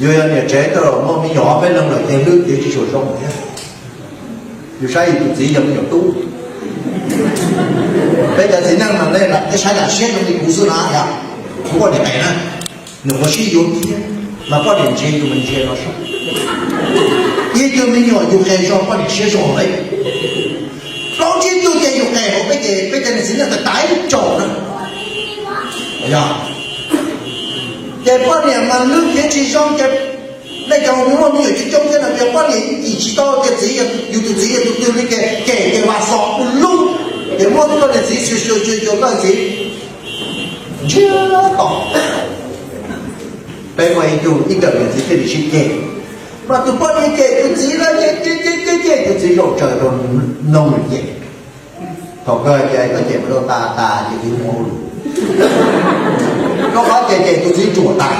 Yus yog niam tsev tau los muaj me nyuam ob peb leeg lawm ces hlwb ces tsis tshua zoo thiab. Yus saib yus tus txiv yog me nyuam tub, peb cov txiv neej mas nej lam saib lam siab zoo li kuv xwb na yom. Kuv poj niam qes na, nws qhuav sib yuav thiab, mas poj niam ntsia yus mas ntsia no saib. Ib tug me nyuam yus qes zoo poj niam siab zoo lawm. Plaub tsib tug ces yus qes hauv peb ces peb cov niam txiv neej tas tas ib tsaus na. Yog ces poj niam mas hlwb thiab tsis zoo ces nej cov muaj me nyuam coob coob thiab no ces poj niam yim tsis tau ces txiv, yus tus txiv yog tus twg li ces cem ces vas xos ua luj, ces muab koj niam txiv xyuas xyuas xyuas xyuas koj txiv ntsiag to. Peb muaj ib tug ib tawm niam txiv thiaj li sib ceg, mas tus poj niam cem tus txiv lawm ces cem cem cem cem tus txiv zaum tsaws rau noog nws cem. Thaum kawg ces koj cem mus rau tas tas ces twb mus, rau qhov ces cem tus txiv ruam tas.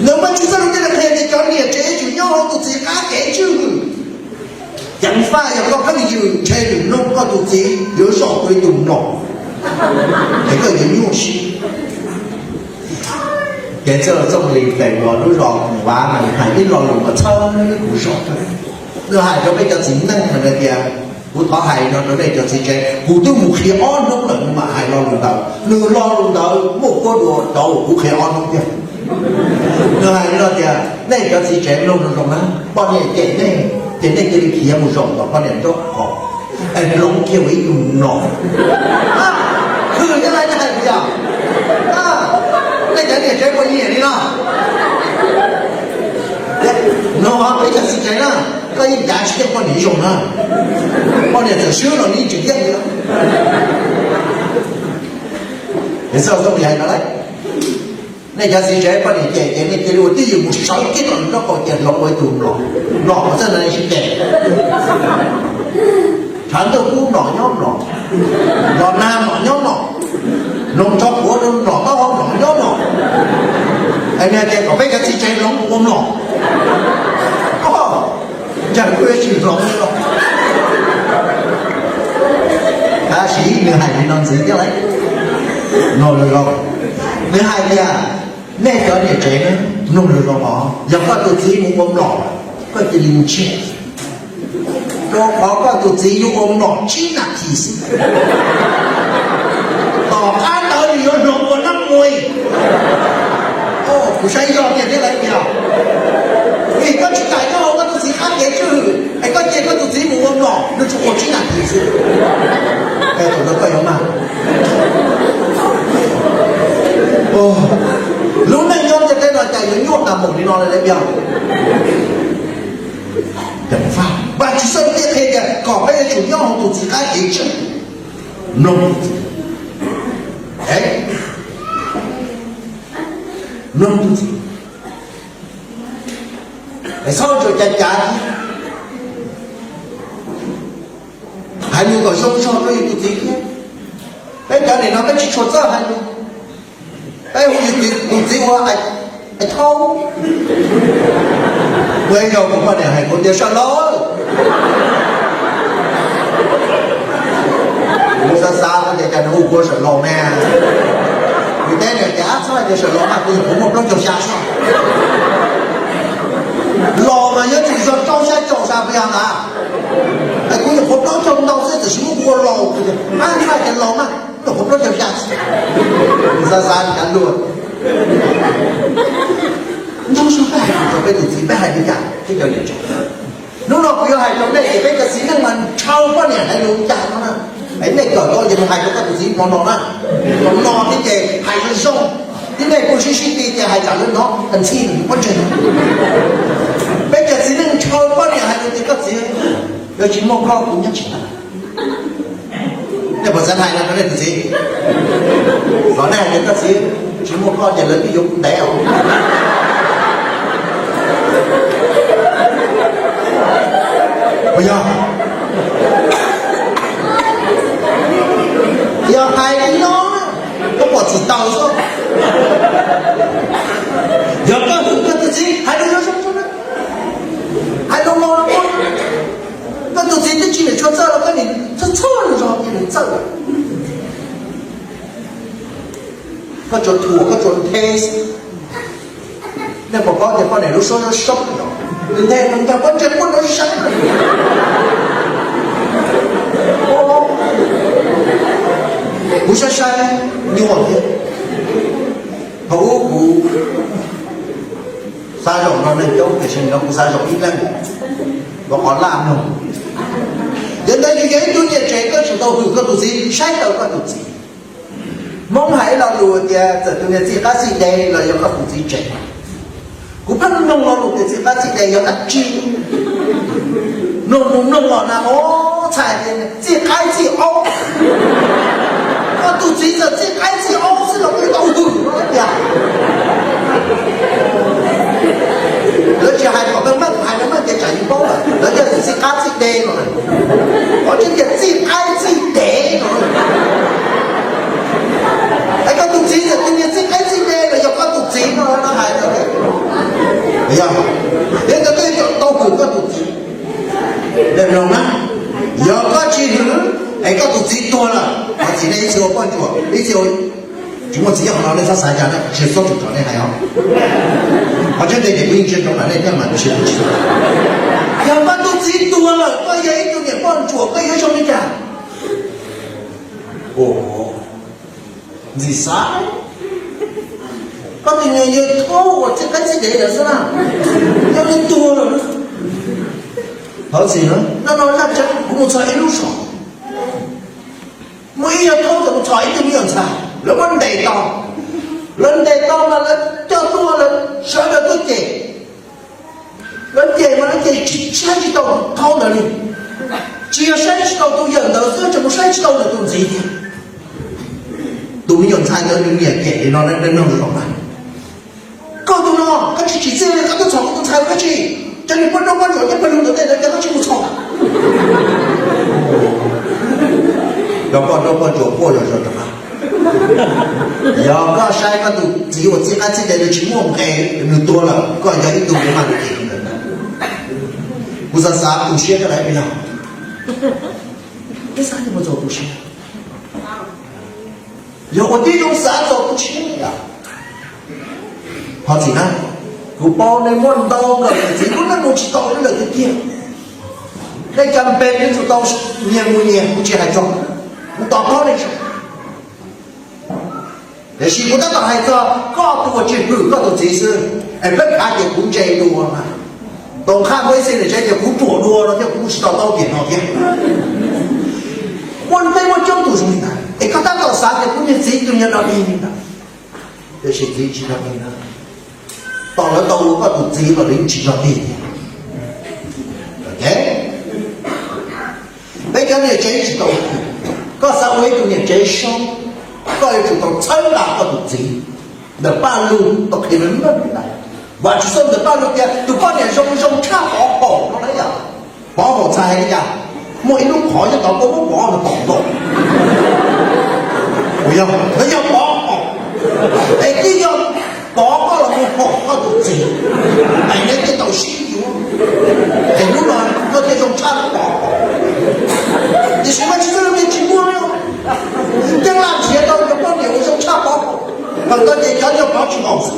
Nws muaj tsis txawj lus tej qhia tias cov niam tsev yuav tsum nyob hauv tus txiv qab kev tswj hwm. Ceev faj yog koj pheej yws ntshe lwm hnub koj tus txiv yuav zaum ua ib tug mlom, es koj yuav nyuaj siab. Kev txawj txooj li tes uas lub zos Mus Vav mas nws hais ib lo lus mas txhawb kuv zog. Nws hais rau peb cov txiv neej mas nws tias, kuv thov hais no rau nej cov txiv tsev, kuv twb mus qhia ob hnub lawm nws mam hais lo lus ntawd, nws lo lus ntawd muaj quab dua cov uas kuv qhia ob hnub tiag. Nws hais no tias nej cov txiv tsev mloog zoo zoo na, poj niam cem nej ces nej cia li khiav mus zaum tom poj niam nraub qaum es hloov kiag ua ib tug mlom. Hwm thiab laiv hais tias, nej cov niam tsev puas nyiam li no? No peb cov txiv tsev na, koj yeej cav tsis yeej poj niam zoo na, poj niam txawm swb los nws yeej tsis yeej li. Txawj txooj li hais no lauj. Nej cov txiv tsev poj niam cem ces nej cia li ua twj ywm mus sawv kiag tom nraub qaum ces hloov ua ib tug mlom, mlom uas txawj ntawd sib cem. Tshav ntuj kub mlom nyob mlom, los nag mlom nyob mlom, noog tsho quav rau mlom taub hau mlom nyob mlom. Es nws hais tias kom peb cov txiv tsev hloov ua mlom. Ntshe kuj yuav tsis hloov li los. Tab sis nws hais li no ntxiv thiab lauj, mloog zoo zoo. Nws hais tias, nej cov niam tsev na, mloog zoo zoo os, yog koj tus txiv mus ua mlom, koj cia li ntsiag, rau qhov koj tus txiv yuav ua mlom tsib nas this xwb, tom qab ntawd nws yuav hloov ua nab muaj. Kuv saib yog tiag thiab laiv tiag, vim koj tsis kam nyob hauv koj tus txiv qab kev tswj hwm es koj cia koj tus txiv mus ua mlom nws tsuas ua tsib nas this xwb. Thaum ntawd koj yuav mag. Lub neej nyob ntiaj teb no cas yuav nyuaj tas npaum li no li lawm tiag. Vajtswv txoj lus qhia tias kom peb yuav tsum nyob hauv tus txiv qab kev tswj. Mloog tus txiv, mloog tus txiv, es txhob tsuas cav cav thiab. Hais lus kom zoo zog rau yus tus txiv thiab. Peb cov niam no peb tsis tshua txawj hais lus. Peb hu yus tus txiv ua Ais Thoob, ua ib zaug kuv poj niam hais kuv tias Sawm Laus. Kuv xav xav tias cas nws hu kuv ua Sawm Laus ne. Kuv teb nws tias ab txhob hais tias Sawm Laus mas, kuv nyuam qhuav muaj plaub caug xya xwb. Laus mas yuav tsum yog rau xya caum xya puas yog ntag. Es kuv nyuam qhuav plaub caug ntau xwb txawm sis muab kuv ua Laus, kuv tias ab txhob hais tias Laus mas, nyuam qhuav plaub caug xya xwb. Kuv xav xav li cas luag. Nyob zoo peb hais lus rau peb tus txiv peb hais li cas thiab cov niam tsev? Hnub no kuv yuav hais rau nej ces peb cov txiv neej mas ntshaw poj niam hais lus cas no na. Es nej kawm tau ces mus hais rau koj tus txiv hmo no na, hmo no thiab ces hais zoo zoo, thiab nej kuj sib sib ti ces hais tsam lawv hnov ntxhi nws pob ntseg. Peb cov txiv neej ntshaw poj niam hais lus tias koj txiv, yog tsis muaj koj kuv nyob tsis tau. Nej puas xav hais no rau nej tus txiv? Los nej hais tias koj txiv, tsis muaj koj ces lawv twb yuav kuv ntev os. Puas yog? Yog hais li no, koj pom txim taus xwb. Yog koj hwm koj tus txiv, hais lus zoo zoo, hais lus los, koj tus txiv twb tsis niam tshua txawj los koj nim txhawj txhawj lus zog cia nws txawj. Koj tsuas thuam, koj tsuas nthe xwb. Nej puas paub tias poj niam lub suab soob soob no, nthe no nkag pob ntseg quaj nrov sab. Kuv saib saib nyuaj thiab. Thaum ub kuv xav zaum no neeg coob tiam sis no kuv xav zaum ib leeg, kuv qhov laj mloog. Yog ntawd yus yog ib tug niam tsev koj tsum tau hwm koj tus txiv, saib taus koj tus txiv. Hmoob hais ib lo lus tias txawm tus niag txij qab txij dev los yog koj tus txiv tsev. Kuv pheej mloog lo lus tias txij qab txij dev yog dab tsi. Mloog mus mloog los na, o, txhais tias txij qaib txij aub. Koj tus txiv txawm txij qaib txij aub xwb los kuj tau hwm no tiag. Lawv tsis hais kom meej meej, hais meej meej ces tsam yus paub lawm, lawv tias txij qab txij dev no. Qhov tseeb tias txij qaib txij dev no. Es koj tus txiv txawm tus niag txij qaib txij dev los yog koj tus txiv no, no hais tau. Yog, yog ntawd koj yuav tsum tau hwm koj tus txiv. Mloog na, yog koj tsis hwm es koj tus txiv tuag lawm, qhov txiv nej ib txhia ua poj ntsuam, ib txhia ua, tsis muaj txiv yog qhov no nej txhob xav cas na, tsis txhob tso nej hais os. Qhov tseeb tias kuv yeej tsis zoo na, nej thiaj mam tsis tsis. Yog koj tus txiv tuag lawm, koj yog ib tug niam poj ntsuam, koj yuav zoo li cas? Ntxim xav, koj tus niag yawg thaub uas txij qaib txij dev lawm xwb na, yog nws tuag lawm, thov txim na, no no zaj tseeb, kuv mus txog ib lub zos, muaj ib yawg thaub txawm mus txhom ib tug me nyuam ntxhais, lawv muab ntes tau, lawv ntes tau mas lawv coj tuaj, lawv sawv daws tuaj cem. Lawv cem mas lawv cem tsis saib tsis taus tus thaub ntawd li, tsis yog saib tsis taus tus yawm ntawd xwb, tseem mus saib tsis taus ntawm tus ntxiv thiab. Tus me nyuam ntxhais ntawd nws niam cem li no, nej mloog zoo na: Koj tus no, koj tsis tsim txiaj li, koj tuaj txhom kuv tus ntxhais ua dab tsi? Cov niag poj nrauj poj ntsuam nyob pawg lug ntawm nej ntawd cas koj tsis mus txhom? Cov poj nrauj poj ntsuam quaj zom zaws rov qab. Yog koj saib koj tus txiv uas txij qab txij dev nws tsis muaj nqe, nws tuag lawm, koj yog ib tug uas maj nqis ntawd. Kuv xav xav tu siab koj daim pes yog, peb xav mus txog tu siab. Yog ua tib zoo xav txog tu siab yom. Thov txim na, kuv paub nej muaj ntau nkawm txiv, kuv nej mus tsis tau li lawm tiag tiag. Nej cas npe nej tsum tau nyias mus nyias, kuv tsis hais txog, kuv tos paub nej tso. Tiam sis kuv tab tom hais txog koj tus uas tsis hwm koj tus txiv xwb, es peb khav tias kuv ntse dua na. Tom qab muaj ib txhia niam tsev tias kuv ruam dua no thiab kuv tsis to taub tiam no thiab. Muaj peb muaj coob tus zoo li ntawd, es koj tab tom xav tias kuv niag txiv tus niag no li ntawd. Tiam sis txiv tsis yog li ntawd, tom lawv tau ua koj tus txiv los lawv tsis yog li thiab. Peb cov niam tsev tsis tau, koj xav ua ib tug niam tsev zoo, koj yuav tsum tau txhawb nqa koj tus txiv. Ntawm Paj Lug tau qhia meej meej li ntawd. Vam Tswv Xyooj ntawm Paj Lug tias tus poj niam zoo zoo tshaj Pov Haum no na yom. Pov Haum txhais hais li cas? Muaj ib lub qhov nyob tod koj muab Pov Haum pom nkaus. Puas yog? Ntawd yog Pov Haum. Es twb yog Pov koj los mus haum koj tus txiv, es neb thiaj tau sib yuav. Es hnub no koj thiaj zoo tshaj Pov Haum. Tiam sis Vajtswv txoj lus tias tsis muaj li. Yeej laj nrhiav tau cov poj niam uas zoo tshaj Pov Haum, thaum ntawd ces cov yog Pov tsis haum xwb.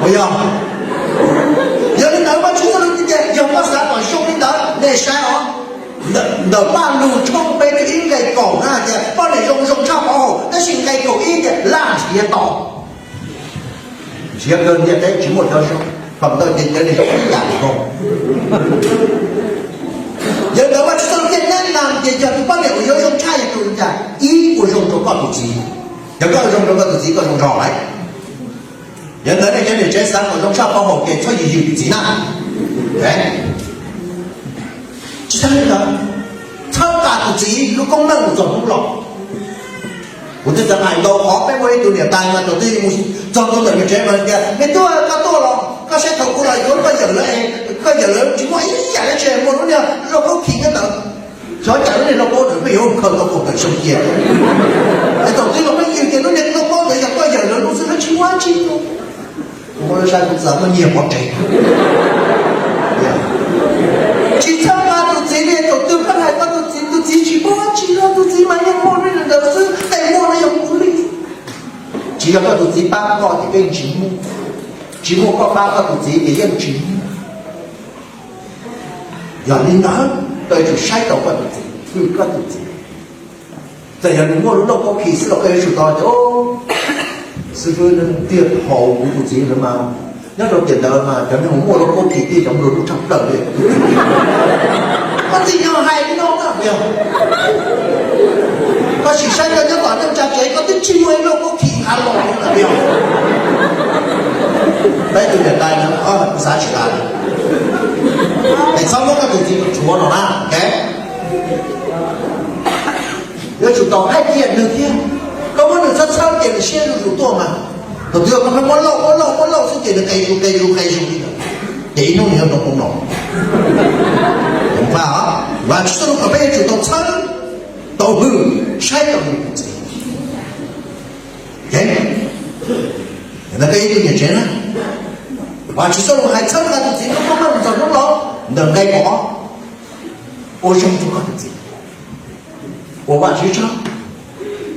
Puas yog? Yog li ntawd Vajtswv txoj lus tias yog koj xav kom zoo li ntawd, nej saib os. Ntawm Paj Lug tshooj peb nqe kaum na tias poj niam zoo zoo tshaj Pov Haum, tab sis nqe kaum ib tias laj nrhiav tau. Nrhiav kawg ntiaj teb tsis muaj cov zoo, thaum ntawd ces cov niag zoo ib yam li koj. Yog li ntawd Vajtswv txoj lus thiaj neb na tias yog tus poj niam uas yuav zoo tshaj yog tus li cas, ib, ua zoo rau koj tus txiv. Yog koj ua zoo rau koj tus txiv koj zoo zog lawm. Yog ntawd nej cov niam tsev xav kom zoo tshaj Pov Haum ces txhob yws yws tus txiv na. Tsis tas li ntawd, txhawb nqa tus txiv lub koob meej mus txog hnub los. Kuv twb tau hais ntau qhov, peb muaj ib tug niam tais mas thaum twg mus txog ntua ntawm niam tsev mas tias, me tub, koj tuaj los koj saib thaum kuv los yuav koj yawm lawv, koj yawm lawv tsis muaj ib yam dab tsi, muaj lub niag lauj kaub khi nyob ntawd. Xyov cas lub niag lauj kaub ntawd pheej yuav khaws tau kaum tawm xyoo cia. Es thaum twg los pheej yws tias lub niag lauj kaub ntawd yog koj yawm lawv lub xwb, lawv tsis muaj dab tsi. Kuv muab lawv saib kuv txawm muab nyiag pov tseg. Tsis txhawb nqa tus txiv li, thaum twg pheej hais koj tus txiv, tus txiv tsis muaj dab tsi los tus txiv mas yeej muaj li ntawd xwb, tej muaj no yog kuv li. Yog koj tus txiv pab koj ces koj yeej tsis muaj, tsis muaj koj pab koj tus txiv ces yeej tsis muaj. Yog li ntawd koj yuav tsum saib taus koj tus txiv, hlub koj tus txiv. Txawm yog nws muaj lub lauj kaub khi xwb los koj yuav tsum tau tias, xib fwb, tiag haus kuv tus txiv ntawd mas, nyob rau tiam ntawd mas cov neeg uas muaj lauj kaub khi thiaj cov nplua nuj tshaj plaws li. Koj txiv yog hais li no na, yog koj sim saib koj nyob tom neej tsa tsev koj twb tsis muaj ib lauj kaub khi nqa los li lawm, yog. Peb tus niam tais no, xav tsis tas li. Es txhob muab koj tus txiv tshuav no na, ok? Yuav tsum tau hais tias nws thiab, koj muab nws txhawb txhawb ces nws siab zuj zus tuaj mas. Thaum twg koj pheej muab lauj muab lauj muab lauj xwb ces nws qe zus qe zus qe zus li lawm, ces ib hnub nws yuav nroo poob no. Vam Tswv txoj lus kom peb yuav tsum tau txhawb, tau hwm, saib taus nws tus txiv. Ntawd peb ib tug niam tsev na, Vam Tswv txoj lus hais txhawb nqa tus txiv hnub koj maj mus txog hnub laus, ntawm nqe kaum ob, ua zoo rau koj tus txiv, ua Vam Tswv tsaug.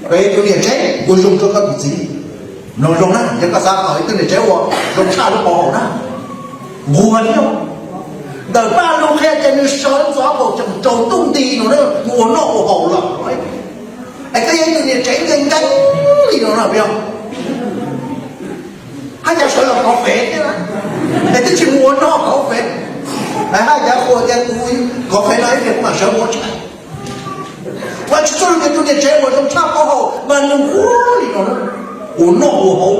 Peb ib tug niam tsev ua zoo rau koj tus txiv, mloog zoo na, yog koj xav tau ib tug niam tsev ua zoo tshaj lub qhov hauv na, nquag thiab. Ntawm Paj Lug qhia tias nws sawv ntxov kaum tsees rau ntuj nti no na, mus ua noj ua haus lawm. Es koj yog ib tug niam tsev nkees nkees li no na, yog haj yam sawv los kov fev thiab, es twb tsis mus ua noj kov fev, es haj yam qhuas tias kuv kov fev no ib pliag kuv mam sawv mus ua tshais. Vam Tswv txoj lus tias tus niam tsev uas zoo tshaj plaub hau mas nws nquag li no, ua noj ua haus.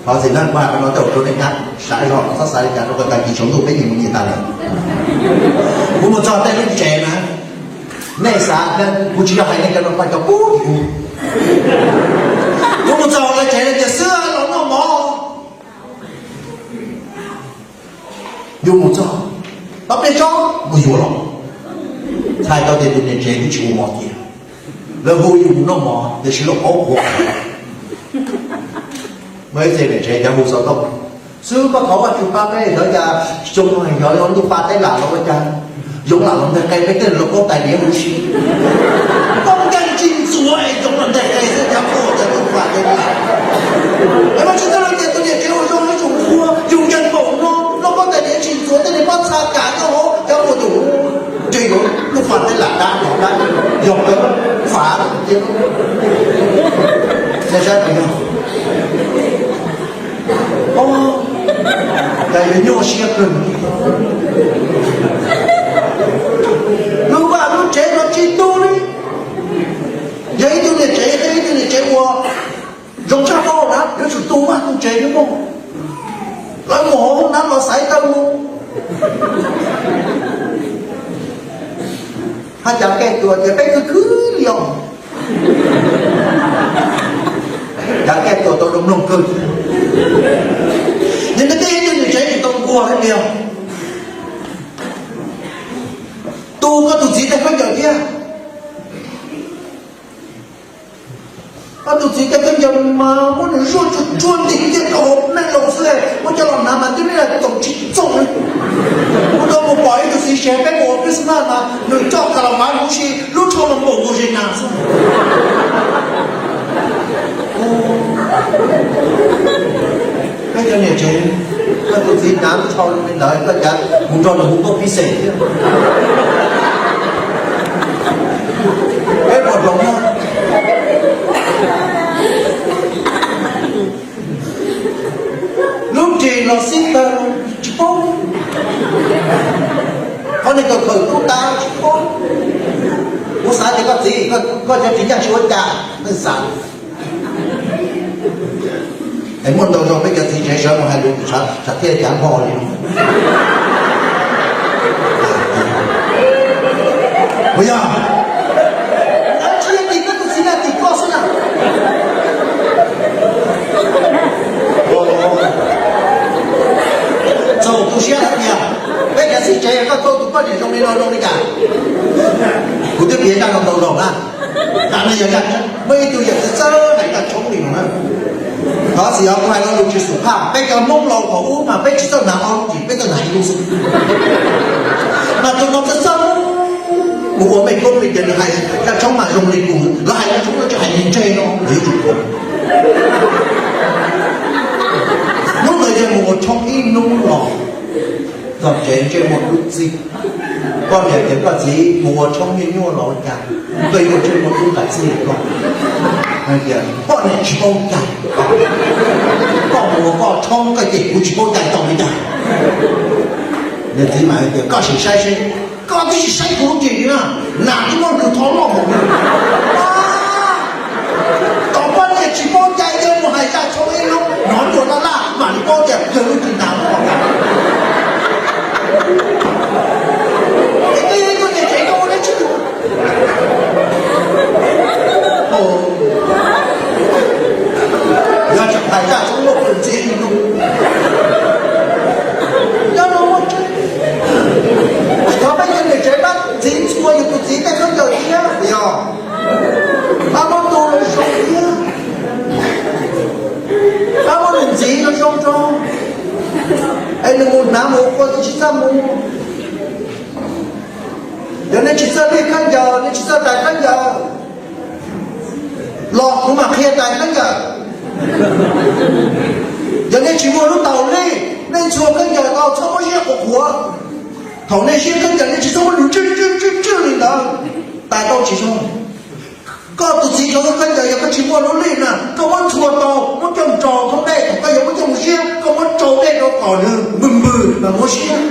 Thov txim na, kuv hais qhov no tej zaum rau nej nyab sawv daws txhob xav li cas rau qhov tag kis tsaus ntuj peb nyias mus nyias tas lawm. Kuv mus txog tej lub tsev na, nej xav, kuv tsis yog hais nej cov no, cov kub tim kuv. Kuv mus txog lawv tsev lawv tias xwb los noj mov. Yus mus txog, tau pliag tso mus yuav los. Txhais tau tias tus niam tsev twb tsis ua mov cia, lawv hu yus mus noj mov tiam sis lub qhov quav, muaj ib txhia niam tsev cov hu xov tooj, xwb koj thov Vajtswv pab peb sawv cas xyoo no yog ntuj fa teb lam los ua cas yoov lam los nteg qe peb tej lus paub tais diav huv si. Koj nkees tsis ntxuav es yoov los nteg qe xwb, cov qhua tias ntuj fa teb lam. Es Vajtswv txoj lus tias tus niam tsev uas zoo yuav tsum nquag, yus nkees npaum no, lub paub tais diav tsis ntxuav, tej niag pob txha kav nyob hauv cov qhua tus, ntshe yuav ntuj fa teb lam dab nrov dab, yog kawg fav tiag. Nej saib puas yog? Cas yuav nyuaj siab kawg. Lub vaj lub tsev no tsis tu li. Yog ib tug niam tsev, ib tug niam tsev uas zoo tshaj plaub na yuav tsum tu vaj tu tsev li mog. Lawv mus hauv hoob nab los xaiv taw mus. Haj cav kej tuas tias peb khwv khwv li os. Cav kej tuas tau zoo mloog kawg. Yog nej tej ib tug niam tsev tsis tau nquag hais tias tu koj tus txiv tej khaub ncaws thiab. Koj tus txiv tej khaub ncaws mas muab nws zuaj tsuag tsuag ntim kiag rau hauv neej loo xwb, muab coj los hnav mas twb ne toom tsis txooj li. Kuv tau mus pom ib tug txiv tsev peb mus ua Christmas mas nws coj ka la mas huv si lub tsho mas npaum nkaus zes nas xwb. Peb cov niam tsev, koj tus txiv hnav lub tsho zoo li ntawd koj cas mus nrog nws hu nkauj pib xes thiab. Peb pom hloov na. Lub ris los xib taw tsis paub. Qhov niag kawm khawm tub tas tsis paub. Kuv xav tias koj txiv, koj cov txiv nyaj tsis ua cas, nej xav. Es muaj ntau zaus peb cov txiv tsev sawv mus hais lus, tsam thiaj cav npho li no. Puas yog? Dab tsi tim koj tus txiv na, tim koj xwb na. Txaus tu siab lawm tiag. Peb cov txiv tsev koj tau tus poj niam zoo li no zoo li cas? Kuv twb piav zaj no ntau zaus na. Tam no yog zaj tseeb, muaj ib tug yawm txwv txawj hais zaj tshoob li no na. Thov txim os, kuv hais lo lus tsis xum phaj, peb cov Hmoob laus thaum ub mas peb tsis txawj hnav ob lub ris, peb txawj hnav ib lub xwb. Mas tus no txawj txawj Mus ua mej koob li ces nws hais zaj tshoob mas zoo li kuv, lawv hais zaj tshoob no tsis hais li ntseg no, yuav tsum ua. Hnub ntawd yog mus ua tshoob ib hnub los txog tsev ntsej muag dub txig. Koj niam tias koj txiv mus ua tshoob nyuaj nyuaj los ua cas, koj yuav ntsej muag dub nqas txig li koj. Tias poj niam tsis paub cai, koj mus ua koj tshoob koj ces kuv tsis paub cai tau li cas. Niag txiv mas tias koj sim saib seb, koj twb tsis saib kuv lub cev li na, nas twb muab nws thov loj mus. Tom poj niam tsis paub cai yog mus hais zaj tshoob ib hnub hnov ruam laj laj mam li paub tias yog lub cev nas loj. Koj niam tsev koj ua dab tsi? Yog tseem hais zaj tshoob loj ntxiv li no, yog no muaj tseeb. Thov peb cov niam tsev pab ntxiv ntxhua yus tus txiv tej khaub ncaws thiab yog pab muab tu los zoo thiab, pab muab nws ntxiv los zoo tso, es nws mus hnav mus ua qhua tsis txaj muag. Yog nej tsis txawj lig khaub ncaws, nej tsis txawj tais khaub ncaws los kuv mam qhia tais khaub ncaws. Yog nej tsis muaj lub taub hau lig, nej ntxhua khaub ncaws tau txhob muab ziab qhuav qhuav. Thaum nej ziab khaub ncaws nej tsis txhob muab nws tswj tswj tswj tswj li ntawd, tais tau tsis zoo. Koj tus txiv rau koj khaub ncaws yog koj tsis muaj lub lig na, koj muab ntxhua tau muab coj mus rau thoob dej, thaum koj yuav muab coj mus ziab koj muab rau dej rau kom nws npws npws mas muab ziab.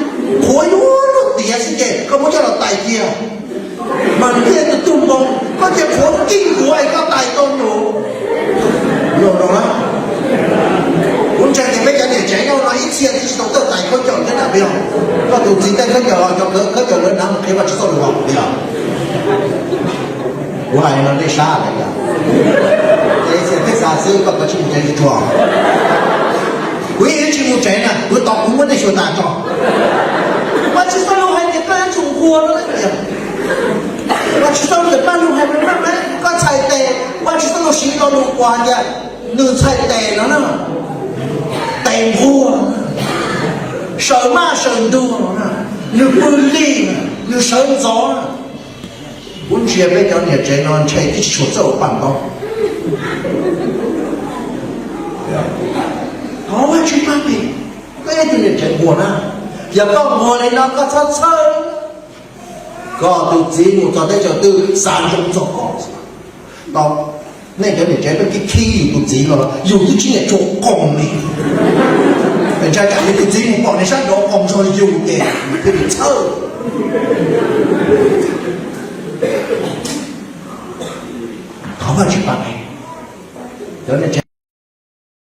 Qhuav yuav luag tiav xwb ces koj muab coj los tais cia, mas nws thiaj tu tu npoo. Koj ces qhuav kij nkuav es koj tais tau nws. Los no na, kuv ntseeg tias peb cov niam tsev nyob no ib txhia twb tsis tau txawj tais khaub ncaws thiab na, puas yog? Koj tus txiv tej khaub ncaws los cov khaub ncaws lawv hnav mus qhia Vajtswv txoj lus os, puas yog? Kuv hais no nej sab lawm yog? Ces ib txhia peb xa xwb koj kav tsij mus tsev tsuag tsuag. Kuv yeej yuav tsis mus tsev na, kuv tos kuv muab tej xyuas tas tso. Vajtswv txoj lus hais tias koj yuav tsum nquag no tias, Vajtswv txoj lus tias paj lug hais no na, koj txhais tes, Vajtswv txoj lus siv lo lus uas hais tias nws txhais tes no na, tes nquag, sawv maj sawv ntug no na, nws pw lig, nws sawv ntxov. Kuv ntsia peb cov niam tsev no ntshe twb tsis tshua txawj ua paj ntaub. Thov Vajtswv pab peb, peb tus niam tsev nquag na. Yog koj nquag li no koj txhob txhawj, koj tus txiv mus txog teb chaws twg xav zoo txog koj. Tau, nej cov niam tsev peb khib khib yus tus txiv los yus twb tsis niam tsuag qoos li. Ntshai tsam yus tus txiv mus pom niag sab nraud qoos nrog yus ces thiaj li txhawj. Thov Vajtswv pab peb, cov niam tsev.